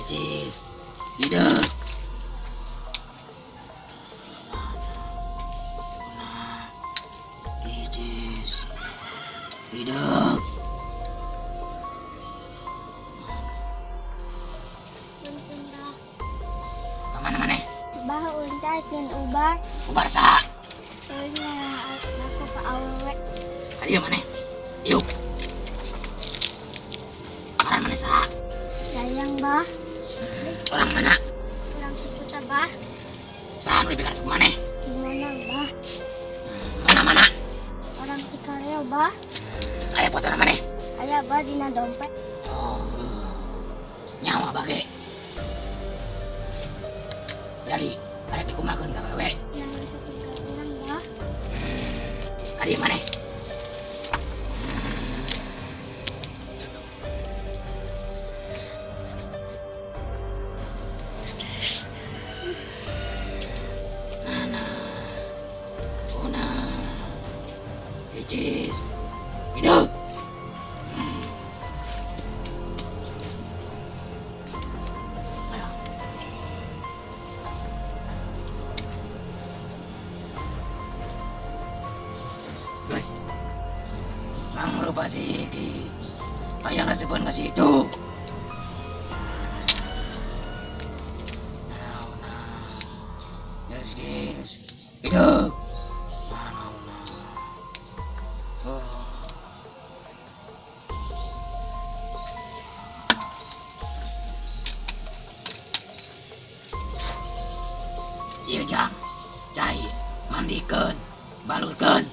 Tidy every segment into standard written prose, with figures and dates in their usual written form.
Icis. Hidup. Icis. Hidup. Mana mana? Bah unta dan ubar. Ubar sa. Aku ke awewe. Ayo mana? Yuk. Orang mana sa? Sayang bah. Orang mana? Orang seputar bah. Sa nu dibikar mana? Gimana bah? Mana mana? Orang Cikareo bah. Aya foto mana? Aya bah dina dompet. Oh. Nyawa bage. Jadi, arek dikumakeun ka wewe. Yang seputar orang bah. Ka dieu maneh? Nana. Una. Icis. Hidup. Ayo. Guys, mangrupa si iki. Hayang resepeun ka si itu. Yes, hidup. Iya jang, cai, mandikeun, balurkeun.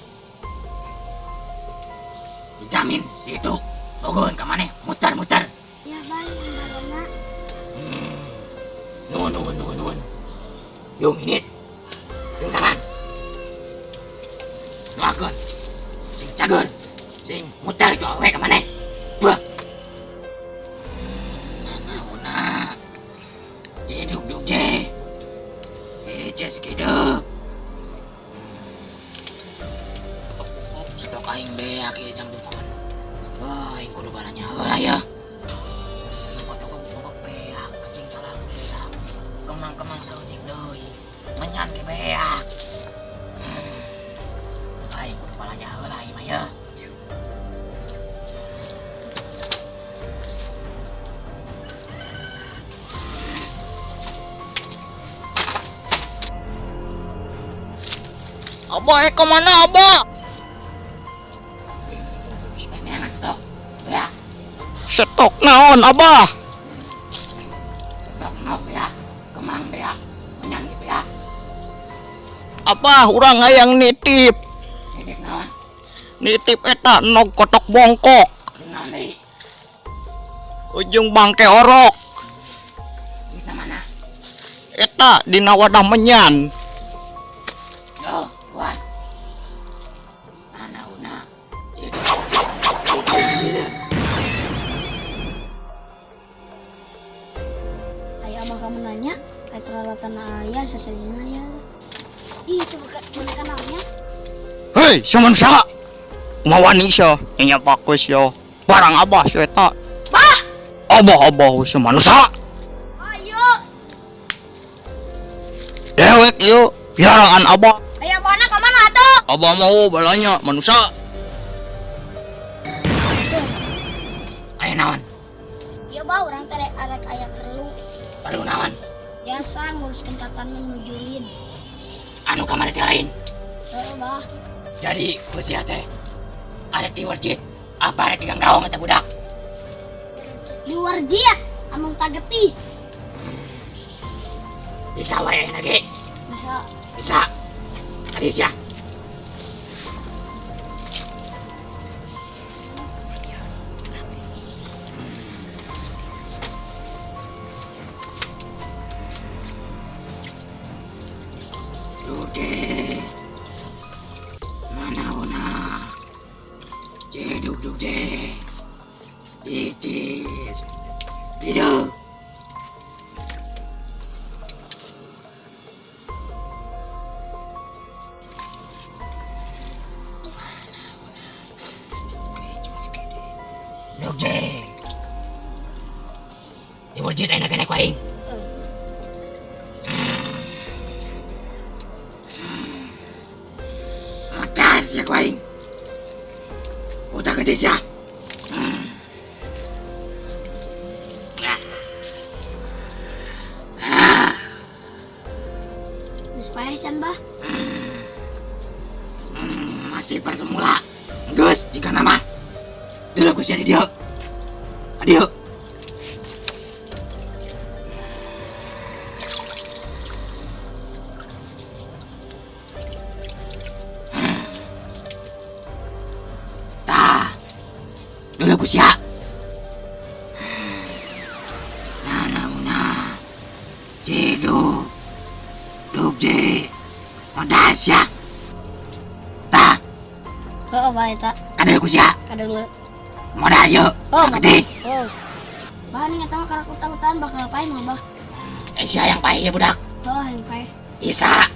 Dijamin si itu bogoheun ka maneh muter-muter. Ya bah, yang barona. Nuhun nuhun nuhun nuhun. Yo minit. Jeung tangan. Doakeun. Sing cager, sing muter itu awewe ka maneh. Bah. Nanauna. Diduk duk je. Icis kidup. Stok aing beak ieu jang dukun. Wah, aing kudu balanya heula ya. Toko-toko beak, kecing calang beak. Kemang-kemang saeutik deui. Menyan ge beak. Aing kudu balanya heula ieu mah ya. Abah, kemana abah? Stok. Ya. Stok naon abah? Stok nok ya. Kemang ya. Menyan gitu ya. Abah, urang hayang nitip. Nitip naon? Nitip eta nog kotok bongkok. Naon deui? Ujung bangke orok. Dina mana? Eta dina wadah menyan. Oh, wan. Ana una. Ayah abah kamu nanya, ayah peralatan ayah sesejina ya. Ih, itu bukan boneka namanya. Hei, siapa manusia? Mawani sio, nya pakus sio. Barang abah sio eta. Bah! Abah abah sio manusia. Ayo. Dewek ieu piaraan abah. Ayah mana ke mana atuh? Abah mau balanya manusia. Aya naon? Iya bah, urang teh arek aya perlu. Perlu naon? Biasa nguruskeun katan nujulin. Anu kamari teh lain. Heeh bah. Jadi ku sia teh arek diwarjit, apa arek diganggaong eta budak? Diwarjit, amung tagetih. Bisa wae ayeuna ge. Bisa. Bisa. Tadi sia. Oke. Mana una? Jeduk duk je. Icis. Hidup. Duk je. Diwujud. Masjid ayeuna keneh ku aing. Modar sia ku aing. Udah gede sia. Geus paeh can bah? Masih bersemula. Geus jika nama. Dulu ku sia di dieu. Adieu. Tah. Dulu ku sia. Nah, nah, nah. Jidu. Duk je. Modal sia. Tah. Heeh, bah eta. Kada ku sia. Kada. Modal yuk. Oh, gede. Oh. Bah nih eta mah karak utang-utangan bakal paeh mah bah. Sia yang paeh ya budak. Oh, yang paeh. Bisa.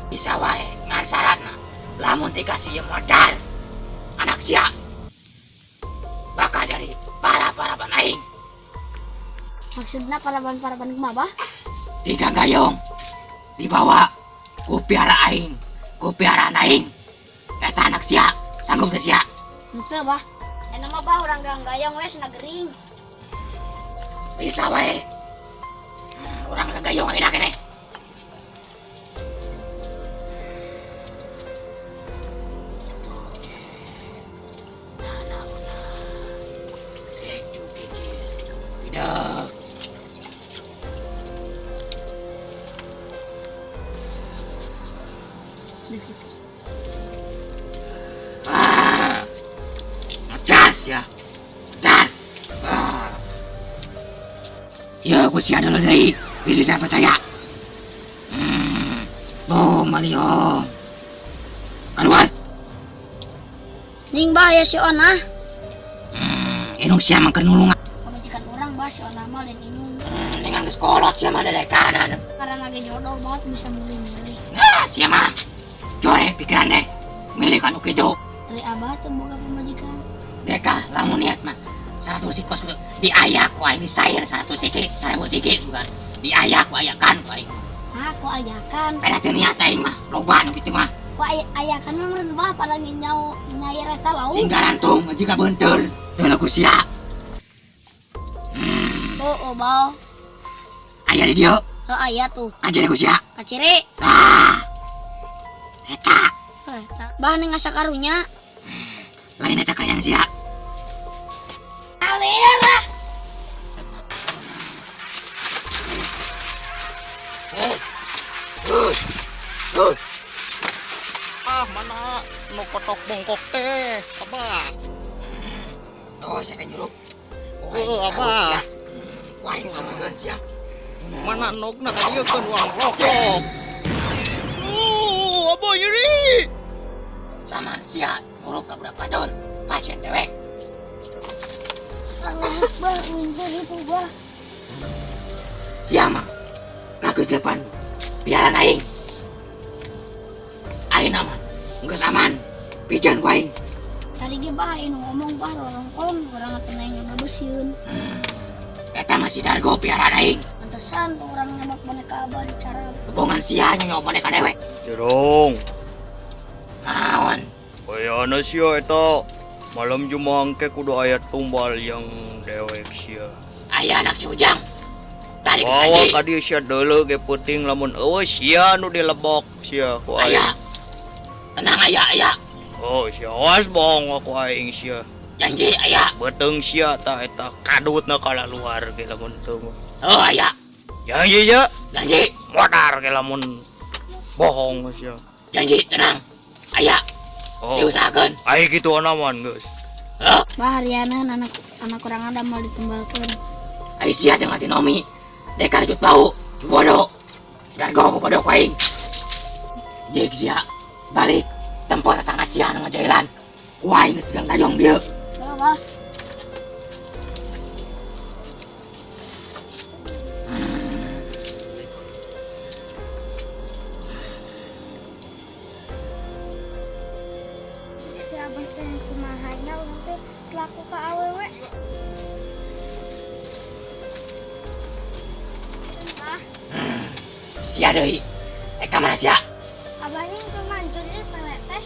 Bisa wae ngan syaratna. Lamun dikasih ieu modal. Anak sia bakal jadi para-paraban aing. Maksudna paraban-paraban kumaha bah? Diganggayong. Dibawa ku piara aing, ku piaraan aing. Eta anak sia, sanggup teh sia? Henteu bah. Enak mah bah urang ganggayong we cenah gering. Bisa wae. Urang ganggayong ayeuna keneh. Tidak. Ah, ngegas ya. Dan. Ah. Ya, aku sia dulu deui. Bisa saya percaya. Oh, Mario. Keluar. Ning bah ya si Ona. Indung sia mah keur nulungan. Pamajikan urang bah si Ona mah lain indung. Dengan geus kolot sia mah dadekanan. Karena lagi jodoh banget bisa milih-milih. Nah, sia mah. Jore pikiran deh. Milih kanu kitu. Dari abah tuh boga pamajikan. Deka lamun niat mah 100 sikos diayak ku aing disair 100 siki, 1000 siki sugan. Diayak ku ayakan ku aing. Nah, ku ayakan. Pada teu niat aing mah loba nu kitu mah. Ku ayakan mah meureun bah pada nyau nyair eta lauk. Sing garantung jika beunteur. Deuleu ku sia. Oh, oh, bau. Aya di dieu. Oh, aya tuh. Kaciri ku sia. Kaciri. Tah. Eta. Eta. Bah ning asa karunya. Lain eta kayang sia. Alir lah. Ah, mana nu kotok bongkok teh, abah. Oh, saya kan nyuruh. Oh, abah. Wah, ini ngomongin sia. Mana nogna ka dieu keun uang rokok. Oh, abah nyeri. Zaman sia nyuruh ka budak batur, pasien dewek. Bah, winter itu bah. Sia mah kagejepan biaran aing. Aing aman, geus aman. Pijan ku aing. Tadi ge bah aing ngomong bah rorongkong urang teh nanya bebesieun. Eta masih dargo piaran aing. Pantesan tuh urang nyemak boneka abah di cara. Kebongan sia nyoba boneka dewek. Jerong. Naon? Ayana sia eta. Malam Jumaah engke kudu aya tumbal yang dewek sia. Aya anak si Ujang. Tadi bawa ka dieu sia deuleu ge peuting lamun eueuh sia nu dilebok sia ku aing. Aya. Tenang aya aya. Oh sia awas bohong ku aing sia. Janji aya. Beuteung sia tah eta kadutna kalaluar ge lamun teu mah. Oh aya. Janji ya. Janji. Modar ge lamun bohong sia. Janji tenang. Aya. Oh. Diusahakeun. Ai kitu anaman geus. Oh. Bah harianan anak kurang ada mau ditumbalkeun. Ai sia teh mati nomi. Deka cut bau, bodoh. Dargo bodoh ku aing. Jek sia balik tempo tetangga sia nu ngajailan. Ku aing geus tegang dayong dieu. Oh, bah. Si abah teh kumaha nya urang teh telaku ka awewe. Sia deui. Ka mana sia? Abahnya teu manjur ieu pelet teh.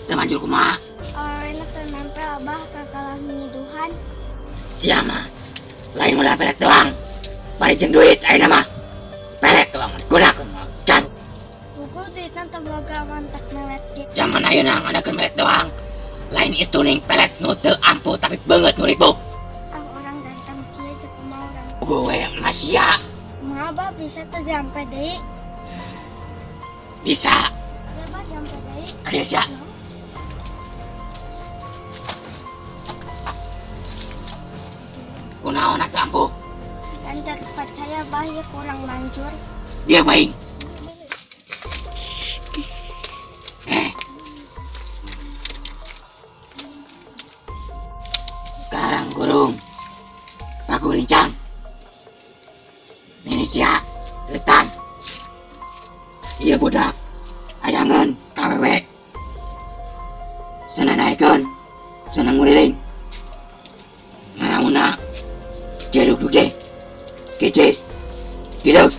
Teu manjur kumaha? Awena teu nempel abah kakalah nyiduhan. Sia mah lain modal pelet doang. Bari jeung duit ayeuna mah. Pelet doang digunakeun mah. Can Buku duitna teu boga mantak melet ge. Zaman ayeuna ngadakeun pelet doang. Lain istuning pelet nu teu ampuh tapi beungeut nu ripuh. Ah, orang ganteng kieu jeung kumaha urang. Gue mah sia. Kumaha abah bisa teu jampe deui? Bisa. Ya abah jampe deui. Kadieu sia. Kunaon atuh ampuh? Dan percaya bah ieu kurang manjur. Dia baik. Eh. Karang gurung. Paku rincang. Nini cia. Retan. Iya budak. Ayangan KWW. Sana naikkeun. Sana nguriling. Ngalamunna. Jeduk duk Kicis. Kiduk.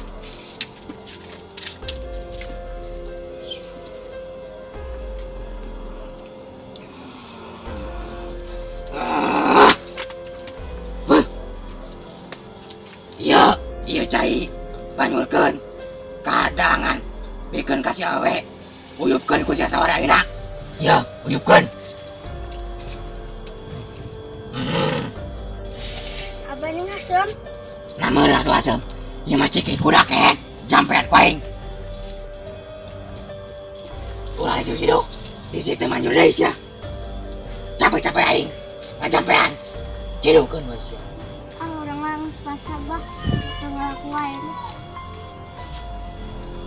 Ah. Beuh. Iya, iya cai banyulkeun kadangan bikeun ka si awewe uyupkeun ku sia sawara ayeuna. Iya, uyupkeun. Abah nih ngasem. Nah meurah tuh asem. Ieu mah ciki kudak jampean ku aing. Ulah disidu. Di situ manjur deui sia. Capek-capek aing ngajampean. Cidukeun we sia. Ah, urang mah geus pasrah bah. Teu ngalaku wae.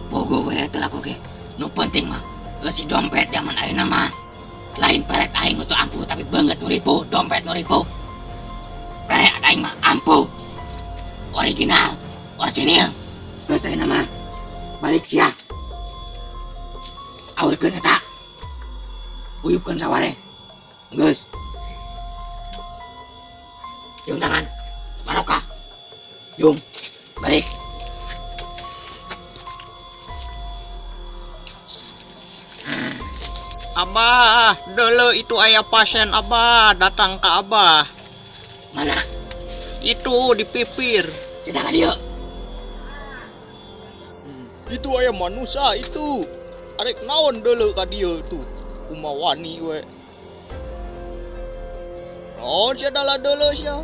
Bogo we teu laku ge. Nu penting mah eusi dompet zaman ayeuna mah. Lain pelet aing nu teu ampuh tapi beungeut nu ripuh, dompet nu ripuh. Pelet aing mah ampuh. Original, orsinil. Geus ayeuna mah balik sia. Aurkeun eta. Uyupkeun saware. Geus. Cium tangan. Barokah. Jung, balik. Abah, dulu itu ayah pasien abah datang ke abah. Mana? Itu di pipir. Kita ka dieu. Itu ayah manusia itu. Arek naon dulu ka dieu tuh. Kumawani we. Oh, sia dalah dulu sia.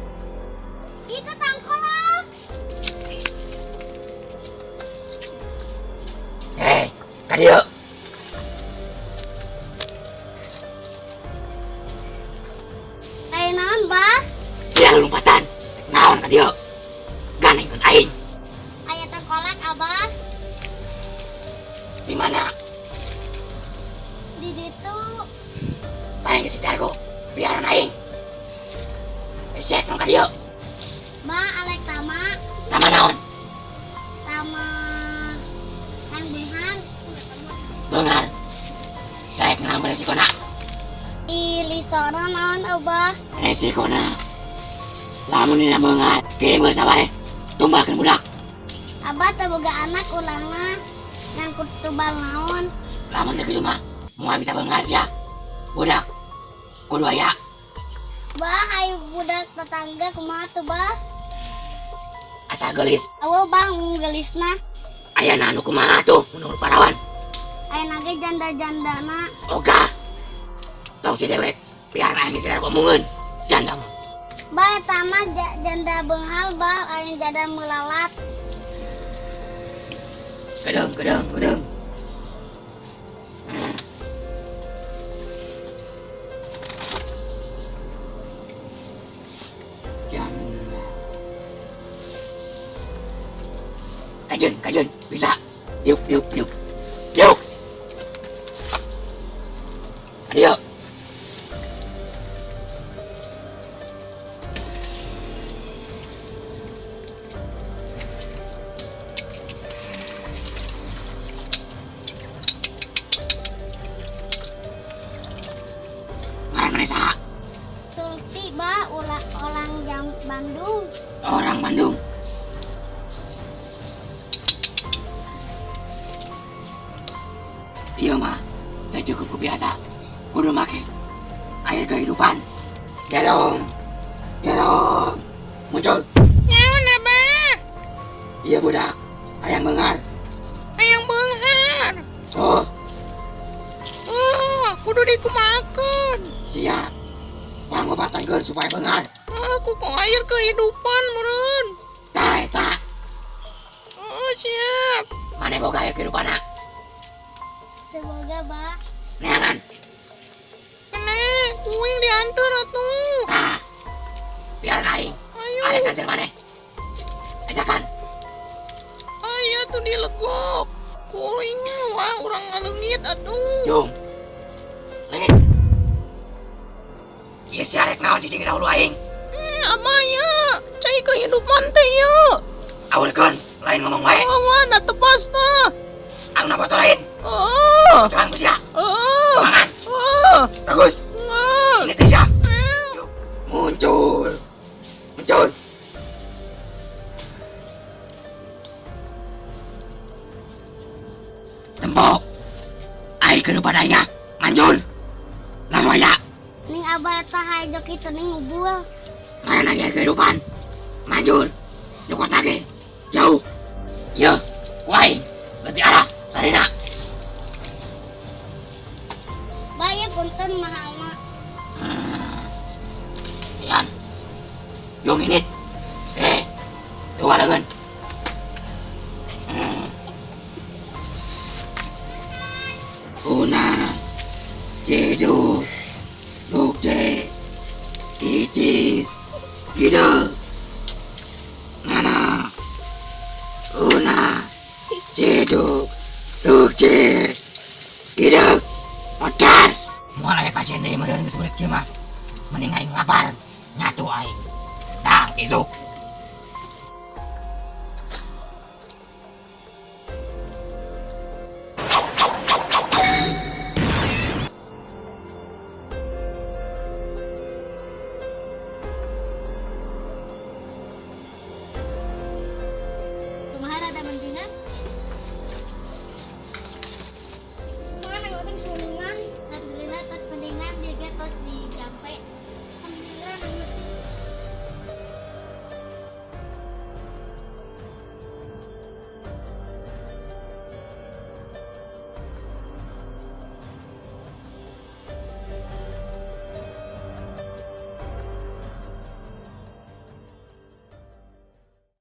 Itu tangkolak. Eh, ka dieu. Aya naon, Bah? Sia lompatan. Naon ka dieu? Ganengkeun aing. Aya tangkolak, Abah. Di mana? Di ditu. Paling si Dargo, biaran aing. Sek nong ka dieu. Bah, alek tama. Tama naon? Tama Kang Behan. Beungar. Daek naon resikona? Di lisona naon, Abah? Resikona. Lamun dina beungar, kirim saware. Tumbalkeun budak. Abah teu boga anak ulangna nyangkut tubal naon. Lamun teu kitu mah moal bisa beungar sia. Budak kudu aya. Bah, ayo budak tetangga kumaha tuh, Bah? Asal gelis. Awewe bah gelisna. Aya nu kumaha tuh menurut parawan? Aya ge janda-jandana. Oga. Tong si dewek, biar aing si Dargo mungeun. Janda mah. Bah, eta mah janda beunghal, bah, aya janda melalat. Kedeung, kedeung, kedeung. Janda. Kajeun, kajeun, bisa. Diuk, diuk, diuk. Diuk. Adio. Ngaran maneh saha? Sulti, bah, orang jam Bandung. Orang Bandung. Ieu mah teu cukup ku biasa. Kudu make air kehidupan. Gelong. Gelong. Muncul. Naon, Abah? Iya budak. Hayang beunghar. Hayang beunghar. Oh, Oh, kudu dikumahakeun. Siap. Pangobatankeun supaya beunghar. Aku kok air kehidupan meureun. Tah eta. Oh, siap. Maneh boga air kehidupan? Teu boga, Bah. Neangan. Kene, ku aing diantar atuh. Tah. Biar aing. Ayo. Arek nganter maneh. Ajakan. Aya tuh dilegok. Ku aing wah urang ngaleungit atuh. Jung. Leungit. Ieu si arek naon cicing di dahulu aing? Eh, Abah ya, cai kehidupan teh ya. Awurkeun, lain ngomong wae. Oh, mana tepas tah. Anu na botol lain. Oh, Botolan ku sia. oh, Semangat. oh, Bagus. oh. Ini teh sia. Muncul. Muncul. Tempo. Air kehidupan aing ah. Manjur. Langsung aja. Ning Abah eta hajo kitu ning ngubul. Karena air kehidupan. Manjur. Di kota ge. Jauh. Ye, ku aing. Geus diarah. Sarina. Bah, ya punten mahalna. Ian. Yung init. Eh, dua lengan. Una, Jedu, Lukje, Icis, Ide, Nana, Una, Jedu, Lukje, Ide, Modar. Moal aya pasien deui meureun geus beurit kieu mah. Mending aing lapar, nyatu aing. Tah, isuk.